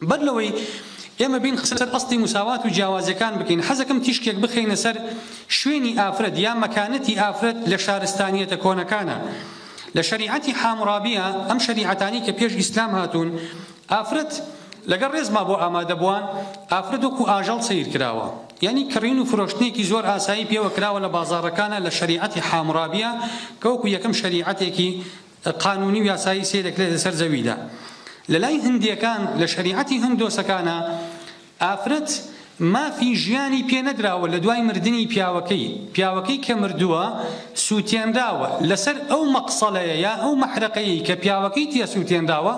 بەر لەوەی ئێمە بێین قسە لەسەر ئەسڵی موساوات و جیاوازیەکان بکەین، حەزەکەم تیشکێک بخەینە سەر شوێنی ئافرەت یا مەکانەتی ئافرەت لە شارستانیەتە کۆنەکانا. لە شەریعەتی حاموڕابیە، ئەم شەریعەتانەی کە پێش ئیسلام هاتوون، ئافرەت، لەگەڵ ڕێزما بۆ ئامادەبووان، ئافرەت وەکو ئاژەڵ سەیر کراوە. یانی کڕین و فرۆشتنێکی زۆر ئاسایی پێوە کراوە لە بازاڕەکانا لە شەریعەتی حاموڕابیە کە وەکو یەکەم شەریعەتێکی قانونی و یاسایی سەیرەکرێت لەسەر زەویدا. لەلای هندیەکان لە شەریعەتی هندۆسەکانا ئافرەت مافی ژیانی پێ نەدراوە لە دوای مردنی پیاوەکەی، پیاوەکەی کە مردووە سوتێنراوە لەسەر ئەو مەقسەلەیە یا ئەو مەحرەقەیەی کە پیاوەکەی تێ سوتێنراوە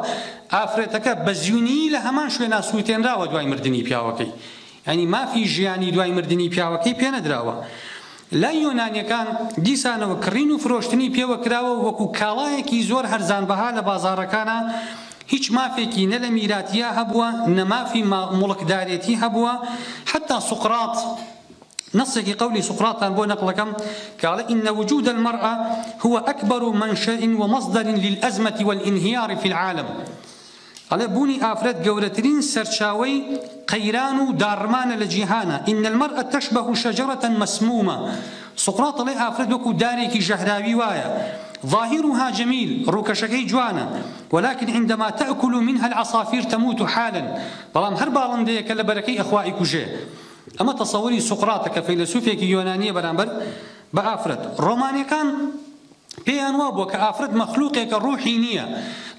ئافرەتەکە بە زینویی لە هەمان شوێنا سوتێنراوە دوای مردنی پیاوەکەی. یانی مافی ژیانی دوای مردنی پیاوەکەی پێنەدراوە. لای یۆنانیەکان دیسانەوە کڕین و فرۆشتنی پێوە کراوە و وەکو کاڵایەکی زۆر هەرزانبەها لە بازاڕەکانا هیچ مافێکی نە لە میراتیا هەبووە نە مافی موڵکدارێتی هەبووە حەتا سوقڕات نەصێکی قەولی سوقڕاتتان بۆ نەقڵەکەم کە ئەڵێ ان وجود المرأە هو اکبر منشأ ومصدر للازمە والانهیار فی العالم ئەڵێ بوونی ئافرەت گەورەترین سەرچاوەی قەیران و داڕمانە لە جیهانا، ان المرأە تشبه شجرە مسمومە، سوقڕات ئەڵێ ئافرەت وەکو دارێکی ژەهراوی وایە، ظاهرها جمیل، ڕووکەشەکەی جوانە، ولکن عندما تأکل منها العصافیر تموت حالا، بەڵام هەر باڵندەیەک کە لە بەرەکەی ئەخوا ئەیکوژێ. ئەمە تەسەوری سوقڕاتە کە فەیلەسوفێکی یۆنانیە بەرامبەر بە ئافرەت. ڕۆمانیەکان. پێیان وابووە کە ئافرەت مەخلوقێکە ڕوحی نییە،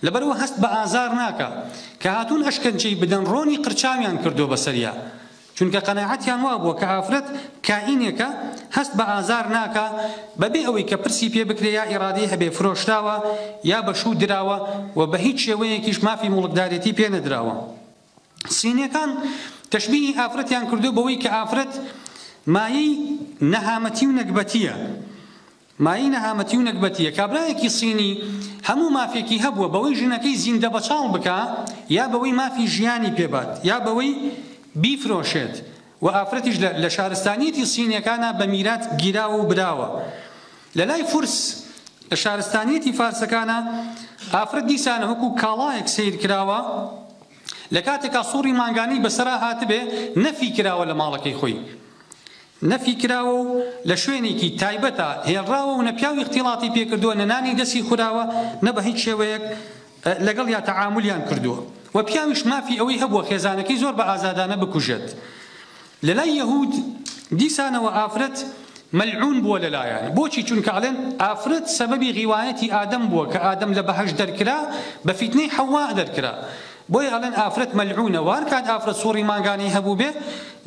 لەبەرئەوە هەست بە ئازار ناکا، کە هاتوون ئەشکەنجەی بدەن ڕۆنی قرچاویان کردووە بەسەریا، چونکە قەناعەتیان وابووە کە ئافرەت کائینێکە هەست بە ئازار ناکا، بەبێ ئەوەی کە پرسی پێ بکرێ یا ئیرادەی هەبێ فرۆشراوە یا بە شوو دراوە و بە هیچ شێوەیەکیش مافی موڵکدارێتی پێ نەدراوە. صینیەکان تەشبیهی ئافرەتیان کردووە بەوەی کە ئافرەت مایەی نەهامەتی و نەگبەتییە، مایەی نەهامەتی و نەگبەتیە. کابرایەکی صینی هەموو مافێکی هەبووە بەوەی ژنەکەی زیندە بەچاڵ بکا یا بەوەی مافی ژیانی پێ بات یا بەوەی بیفرۆشێت و ئافرەتیش لە لە شارستانیەتی صینیەکانا بە میرات گیراوە و براوە. لە لای فورس لە شارستانیەتی فارسەکانا ئافرەت دیسانە وەکو کاڵایەک سەیر کراوە لە کاتێکا سوڕی مانگانەی بەسەرا هاتبێ نەفی کراوە لە ماڵەکەی خۆی. نەفی کراوە و لە شوێنێکی تایبەتا هێڵراوە و نە پیاو ئیختیڵاتی پێ کردووە نە نانی دەسی خوراوە نە بە هیچ شێوەیەک لەگەڵیا تەعامولیان کردووە و پیاویش مافی ئەوەی هەبووە خێزانەکەی زۆر بە ئازادانە بکوژێت. لە لای یەهود دیسانەوە ئافرەت مەلعون بووە لەلایان بۆچی چونکە ئەڵێن ئافرەت سەبەبی غیوایەتی ئادەم بووە کە ئادەم لە بەهەشت دەرکرا بە فیتنەی حەوا دەرکرا بۆیە ئەڵێن ئافرەت مەلعونە وە هەرکات ئافرەت سوڕی مانگانەی هەبووبێ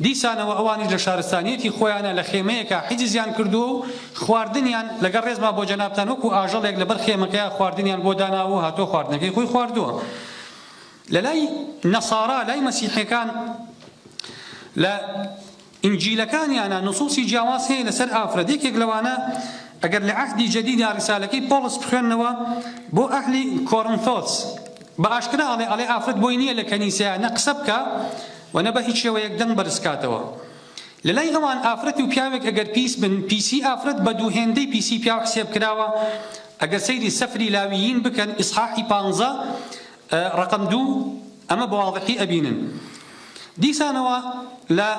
دیسانەوە ئەوانیش لە شارستانیەتی خۆیانا لە خێمەیەکا حیجزیان کردووە و خواردنیان لەگەڵ ڕێزما بۆ جەنابتان وەکو ئاژەڵێک لەبەر خێمەکەیا خواردنیان بۆ داناوە و هاتووە خواردنەکەی خۆی خواردووە لەلای نەسارا لای مەسیحیەکان لە ئینجیلەکانیانا نصوصی جیاواز هەیە لەسەر ئافرەت، یەکێک لەوانە ئەگەر لە عەهدی جەدیدا ڕیسالەکەی پۆڵس بخوێننەوە بۆ ئەهلی کۆرنثۆس بە ئاشکرا ئەڵێ ئەڵێ ئافرەت بۆی نییە لە کەنیسەیا نە قسە بکا و نە بە هیچ شێوەیەک دەنگ بەرز کاتەوە. لەلای ئەوان ئافرەت و پیاوێک ئەگەر پیس بن پیسی ئافرەت بە دوو هێندەی پیسی پیاو حسێب کراوە ئەگەر سەیری سەفری لاویین بکەن ئیسحاحی پانزە ڕەقەم دوو ئەمە بە واضحی ئەبینن. دیسانەوە لە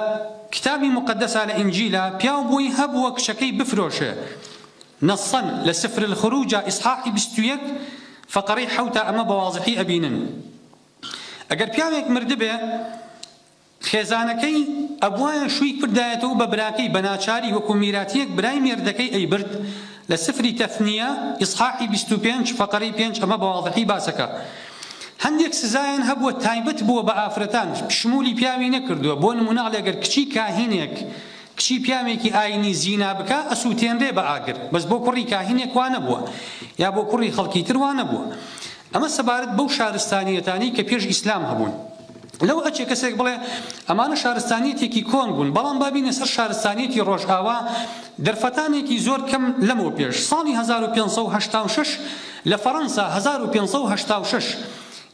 کتابی موقەدەسا لە ئینجیلا پیاو بۆی هەبووە کچەکەی بفرۆشێ نصا لە سفر الخروجا ئیسحاحی 21 فەقەرەی حەوتا ئەمە بە واضحی ئەبینن ئەگەر پیاوێک مردبێ خێزانەکەی ئەبوایە شووی کردایەتەوە بە براکەی بە ناچاری وەکو میراتیەک برای مێردەکەی ئەیبرد لە سفری تەثنیە ئیسحاحی 25 فەقەرەی پێنج ئەمە بە واضحی باسەکا هەندێک سزایان هەبووە تایبەت بووە بە ئافرەتان شمولی پیاوی نەکردووە بۆ نمونە ئەڵێ گەر کچی کاهینێک کچی پیاوێکی ئاینی زینا بکا ئەسوتێنرێ بە ئاگر بەس بۆ کوڕی کاهینێک وا نەبووە یا بۆ کوڕی خەڵکی تر وا نەبووە ئەمە سەبارەت بەو شارستانیەتانەی کە پێش ئیسلام هەبوون. لەوە ئەچێ کەسێک بڵێ ئەمانە شارستانیەتێکی کۆن بوون، بەڵام با بینە سەر شارستانیەتی ڕۆژئاوا دەرفەتانێکی زۆر کەم لەمەو پێش ساڵی 1586 لە فەرەنسا 1586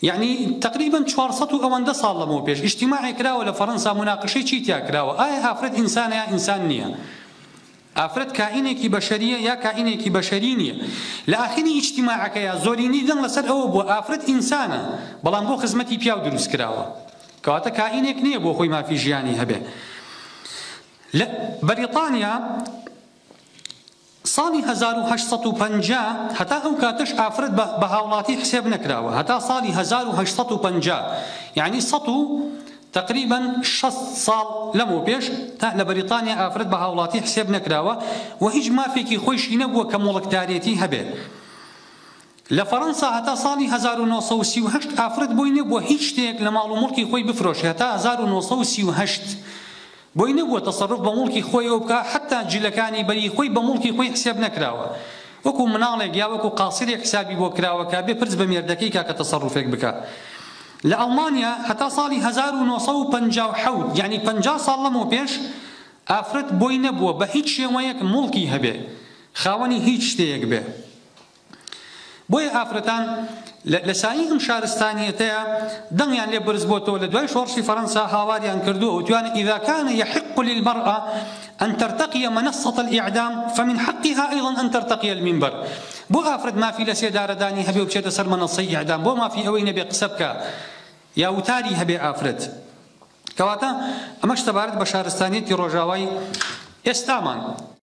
یەعنی تەقریبەن 400 و ئەوەندە ساڵ لەمەو پێش ئیجتیماعێک کراوە لە فەرەنسا موناقەشەی چی تیا کراوە ئایا ئافرەت ئینسانە یا ئینسان نییە؟ ئافرەت کائینێکی بەشەرییە یا کائینێکی بەشەری نییە؟ لە ئاخری ئیجتیماعەکەیا زۆرینەی دەنگ لەسەر ئەوە بووە ئافرەت ئینسانە بەڵام بۆ خزمەتی پیاو دروست کراوە. کەواتە کائینێک نییە بۆ خۆی مافی ژیانی هەبێ. لە بەریتانیا ساڵی 1850 هەتا ئەو کاتەش ئافرەت بە هاوڵاتی حسێب نەکراوە، هەتا ساڵی 1850 یعنی سەد و تقریبا 60 ساڵ لەمەو پێش تا لە بەریتانیا ئافرەت بە هاوڵاتی حسێب نەکراوە و هیچ مافێکی خۆیشی نەبووە کە موڵکدارێتی هەبێ. لە فەرەنسا هەتا ساڵی 1938 ئافرەت بۆی نەبووە هیچ شتێک لە ماڵ و موڵکی خۆی بفرۆشێ، هەتا 1938 بۆی نەبووە تەسەروف بە موڵکی خۆیەوە بکا، حەتا جلەکانی بەری خۆی بە موڵکی خۆی حسێب نەکراوە، وەکو مناڵێک یا وەکو قاسرێک حسابی بۆ کراوە کە بێ پرس بە مێردەکەی کا کە تەسەروفێک بکا. لە ئەڵمانیا هەتا ساڵی 1957 یەعنی 50 ساڵ لەمەو پێش ئافرەت بۆی نەبووە بە هیچ شێوەیەک موڵکی هەبێ، خاوەنی هیچ شتێک بێ. بۆیە ئافرەتان لە سایەی ئەم شارستانیەتەیا دەنگیان لێ بەرز بۆتەوە، لە دوای شۆڕشی فەرەنسا هاواریان کردووە وتویانە اذا كان يحق للمرأة ان ترتقي منصة الاعدام فمن حقها ايضا ان ترتقي المنبر. بۆ ئافرەت مافی لە سێدارەدانی هەبێ و بچێتە سەر مەنەسەی ئیعدام، بۆ مافی ئەوەی نەبێ قسە بکا یا وتاری هەبێ ئافرەت؟ کەواتە ئەمەش سەبارەت بە شارستانیەتی ڕۆژاوای ئێستامان.